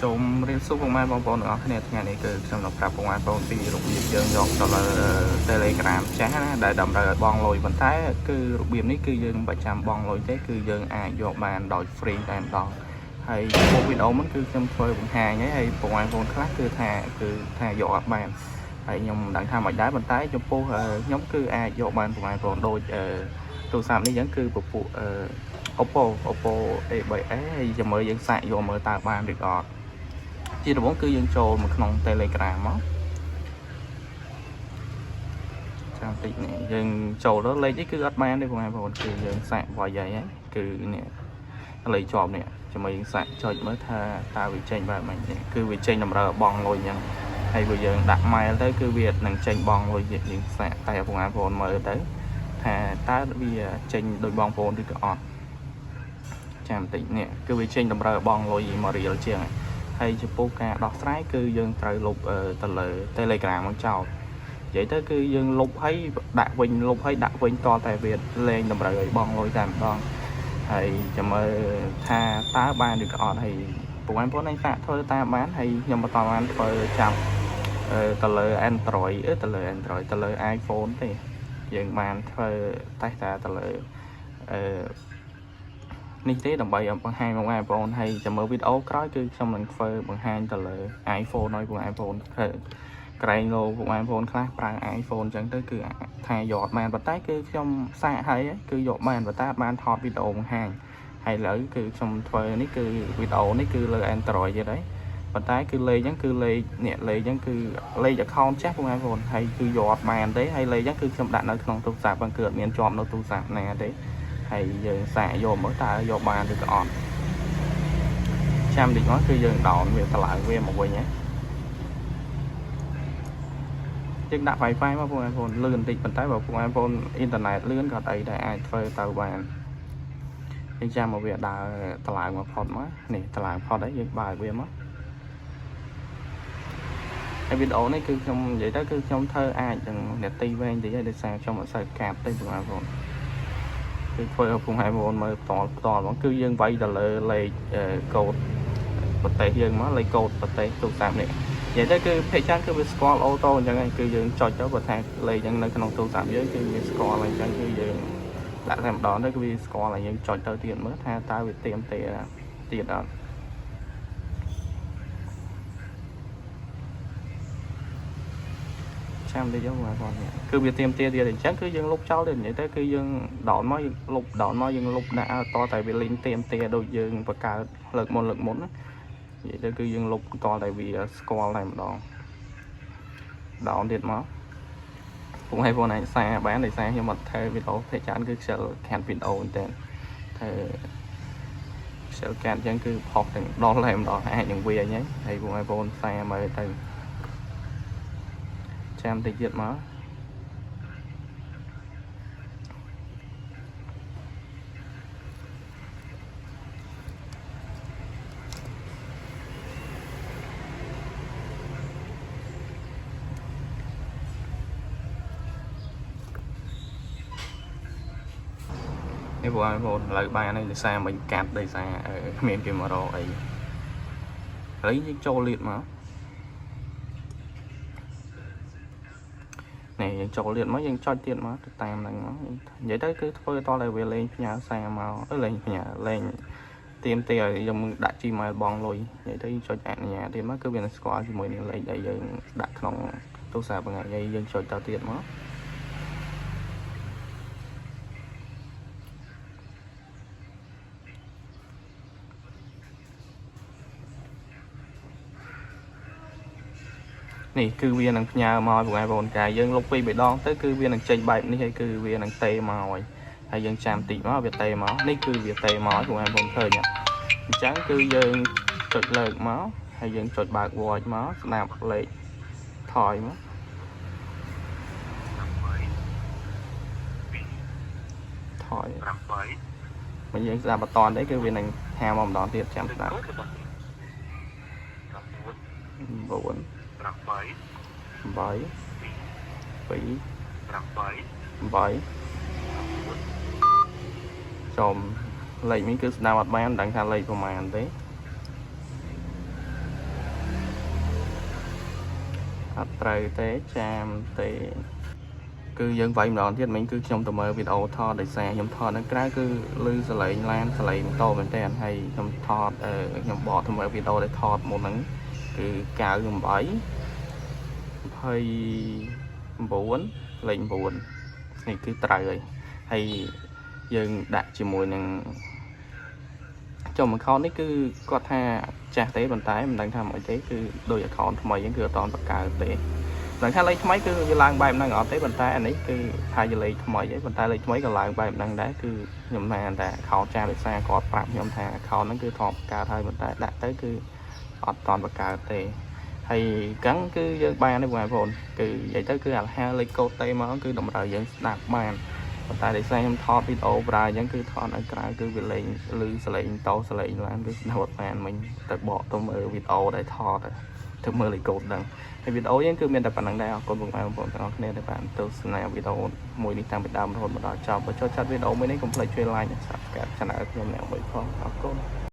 សូមរៀបសួរពុកម៉ែបងប្អូនទាំងអស់គ្នាថ្ងៃនេះគឺខ្ញុំនឹងប្រាប់ពុកម៉ែបងប្អូនពីរបៀបយើងយកទៅលើ Telegram ចាស់ណាដែលតម្រូវឲ្យបង់លុយប៉ុន្តែគឺរបៀបនេះគឺយើងមិនចាំបង់លុយទេគឺយើងអាចយកបានដោយ free តែម្ដងហើយចំពោះវីដេអូមុនគឺខ្ញុំធ្វើបង្ហាញហើយពុកម៉ែបងប្អូនខ្លះគឺថាយកអត់បានហើយខ្ញុំមិនដឹងថាមិនដែរប៉ុន្តែចំពោះខ្ញុំគឺអាចយកបានពុកម៉ែបងប្អូនដូចទូរស័ព្ទនេះអញ្ចឹងគឺពពួក Oppo A3s ហើយចាំមើលយើងសាកយកមើលតើបានឬអត់ជាដំបូងគឺយើងចូលមកក្នុង Telegram មកចាំតិចនេះយើងចូលទៅលេខនេះគឺអត់បានទេបងប្អូនគឺយើងសាកវាយហើយគឺនេះលេខជាប់នេះចាំមើលយើងសាកចុចមើលថាតើវាចេញបែបម៉េចនេះគឺវាចេញតម្រូវឲ្យបង់លុយអញ្ចឹងហើយបើយើងដាក់ mail ទៅគឺវានឹងចេញបង់លុយទៀតយើងសាកតែបងប្អូនមើលទៅថាតើវាចេញដោយបងប្អូនឬក៏អត់ចាំតិចនេះគឺវាចេញតម្រូវឲ្យបង់លុយ1រៀលជាងហើយចំពោះការដោះស្រាយគឺយើងត្រូវលុបទៅលើ Telegram មកចោលនិយាយទៅគឺយើងលុបហើយដាក់វិញលុបហើយដាក់វិញតតែវាលែងតម្រូវឲ្យបង់លុយតែម្ដងហើយចាំមើលថាតើបានឬក៏អត់ហើយពុកម៉ែបងប្អូនឯងសាកធ្វើតាមបានហើយខ្ញុំបន្តបានធ្វើចាប់ទៅលើ Android ទៅលើ Android ទៅលើ iPhone ទេយើងបានធ្វើតេស្តតែទៅលើអឺនេះទេដើម្បីឲ្យបង្ហាញមកបងប្អូនហើយចាំមើលវីដេអូក្រោយគឺខ្ញុំនឹងធ្វើបង្ហាញទៅលើ iPhone ឲ្យបងប្អូនធ្វើក្រែងលោបងប្អូនខ្លះប្រើ iPhone អញ្ចឹងទៅគឺថាយកអត់បានប៉ុន្តែគឺខ្ញុំសាកហើយគឺយកបានប៉ុន្តែអត់បានថតវីដេអូបង្ហាញហើយឥឡូវគឺខ្ញុំធ្វើនេះគឺវីដេអូនេះគឺលើ Android ទៀតហើយប៉ុន្តែគឺលេខហ្នឹងគឺលេខនេះលេខហ្នឹងគឺលេខ account ចាស់បងប្អូនហើយគឺយកអត់បានទេហើយលេខហ្នឹងគឺខ្ញុំដាក់នៅក្នុងទូរស័ព្ទហ្នឹងគឺអត់មានជាប់នៅទូរស័ព្ទណាទេហើយយើងសាកយកមើលតើយកបានឬក៏អត់ចាំតិចមកគឺយើង down វាតម្លើងវាមកវិញហ៎យើងដាក់ Wi-Fi មកបងប្អូនលឿនបន្តិចប៉ុន្តែបើបងប្អូនអ៊ីនធឺណិតលឿនក៏អីដែរអាចធ្វើទៅបានយើងចាំមកវាដើរតម្លើងមកផុតមកនេះតម្លើងផុតហើយយើងបើកវាមកហើយវីដេអូនេះគឺខ្ញុំនិយាយទៅគឺខ្ញុំធ្វើអាចនឹងនាទីវែងតិចហើយដោយសារខ្ញុំអត់សូវកាត់ទេបងប្អូនគឺធ្វើឲ្យបងប្អូនមើលផ្ទាល់ផ្ទាល់ហ្មងគឺយើងវាយទៅលើលេខកូដប្រទេសយើងមកលេខកូដប្រទេសទូរស័ព្ទនេះនិយាយទៅគឺភាគច្រើនគឺវាស្គាល់ auto អញ្ចឹងហើយគឺយើងចុចទៅបើថាលេខហ្នឹងនៅក្នុងទូរស័ព្ទយើងគឺវាស្គាល់ហើយអញ្ចឹងគឺយើងដាក់តែម្ដងទៅគឺវាស្គាល់ហើយយើងចុចទៅទៀតមើលថាតើវាទៀមទេទៀតអត់ចាំតិចបងប្អូននេះគឺវាទៀមទាទៀតអញ្ចឹងគឺយើងលុបចោលទៀតនិយាយទៅគឺយើង down មកយើងលុប down មកយើងលុបដាក់ឲ្យតតែវាលេងទៀមទាដូចយើងបង្កើតលើកមុនលើកមុនណានិយាយទៅគឺយើងលុបតតែវាស្គាល់តែម្ដង down ទៀតមកពុកឲ្យបងឯងសារបានដោយសារខ្ញុំអត់ធ្វើវីដេអូភាគច្រើនគឺខ្ជិលខាត់វីដេអូមែនតើធ្វើខ្ជិលកាត់អញ្ចឹងគឺផុសទាំងដល់តែម្ដងអាចនឹងវាអញ្ចឹងហើយពុកឲ្យបងសារមើលទៅចាំតិចទៀតមកនេះបងប្អូនឥឡូវបានហើយដោយសារមិញកាត់ដោយសារគ្មានគេមករកអីឥឡូវយើងចូលលៀតមកនេះយើងចូលលៀតមកយើងចុចទៀតមកទៅតាមហ្នឹងមកនិយាយទៅគឺធ្វើតតែវាលេងផ្ញើសារមកអឺលេងផ្ញើលេងទៀមទាឲ្យយើងដាក់ Gmail បងលុយនិយាយទៅយើងចុចអនុញ្ញាតទៀតមកគឺវានឹងស្គាល់ជាមួយនឹងលេខដែលយើងដាក់ក្នុងទូរស័ព្ទហ្នឹងហើយយើងចុចទៅទៀតមកនេះគឺវានឹងផ្ញើមកឲ្យបងប្អូនកាយយើងលុបពីរបីដងទៅគឺវានឹងចេញបែបនេះហើយគឺវានឹងតេមកហើយហើយយើងចាំតិចមកវាតេមកនេះគឺវាតេមកឲ្យបងប្អូនឃើញអញ្ចឹងគឺយើងចុចលើកមកហើយយើងចុចបើក watch មកស្ដាប់លេខថយមក 8 ថយ 8 មកយើងស្ដាប់បន្តទេគឺវានឹងហាមកម្ដងទៀតចាំស្ដាប់ កូដរបស់9 9 8 8 2 2 8 8ចំលេខនេះគឺស្ដាប់អត់បានមិនដឹងថាលេខប្រហែលទេ អត់ត្រូវទេចាំទេគឺយើងវាយម្ដងទៀតមិញគឺខ្ញុំទៅមើលវីដេអូថតដោយសារខ្ញុំថតនៅក្រៅគឺឮសលេងឡានសលេងម៉ូតូមែនតើហើយខ្ញុំថតអឺខ្ញុំបកទៅមើលវីដេអូដែលថតមុនហ្នឹងគឺ98 29លេខ9នេះគឺត្រូវហើយហើយយើងដាក់ជាមួយនឹងចុះ account នេះគឺគាត់ថាចាស់ទេប៉ុន្តែមិនដឹងថាមិនអីទេគឺដូច account ថ្មីហ្នឹងគឺអត់តបង្កើតទេមិនដឹងថាលេខថ្មីគឺវាឡើងបែបហ្នឹងអត់ទេប៉ុន្តែអានេះគឺថាជាលេខថ្មីឯងប៉ុន្តែលេខថ្មីក៏ឡើងបែបហ្នឹងដែរគឺខ្ញុំថាតែ account ចាស់ដោយសារគាត់ប្រាប់ខ្ញុំថា account ហ្នឹងគឺធ្លាប់បង្កើតហើយប៉ុន្តែដាក់ទៅគឺអត់តបង្កើតទេហើយកឹងគឺយើងបានទេបងប្អូនគឺនិយាយទៅគឺអាហាលេខកូដទេមកគឺតម្រូវយើងស្ដាប់បានប៉ុន្តែដោយសារខ្ញុំថតវីដេអូប្រើអញ្ចឹងគឺថតនៅក្រៅគឺវាលេងឮសលេងតោសលេងឡានគឺស្ដាប់អត់បានមិញទៅបកទៅមើលវីដេអូដែលថតទៅមើលលេខកូដដឹងហើយវីដេអូយើងគឺមានតែប៉ុណ្្នឹងដែរអរគុណបងប្អូនទាំងអស់គ្នាដែលបានទស្សនាវីដេអូមួយនេះតាំងពីដើមរហូតមកដល់ចប់បើចូលចិត្តវីដេអូមួយនេះកុំភ្លេចជួយ like និង Subscribe Channel ខ្ញុំអ្នកមួយផងអរគុណ។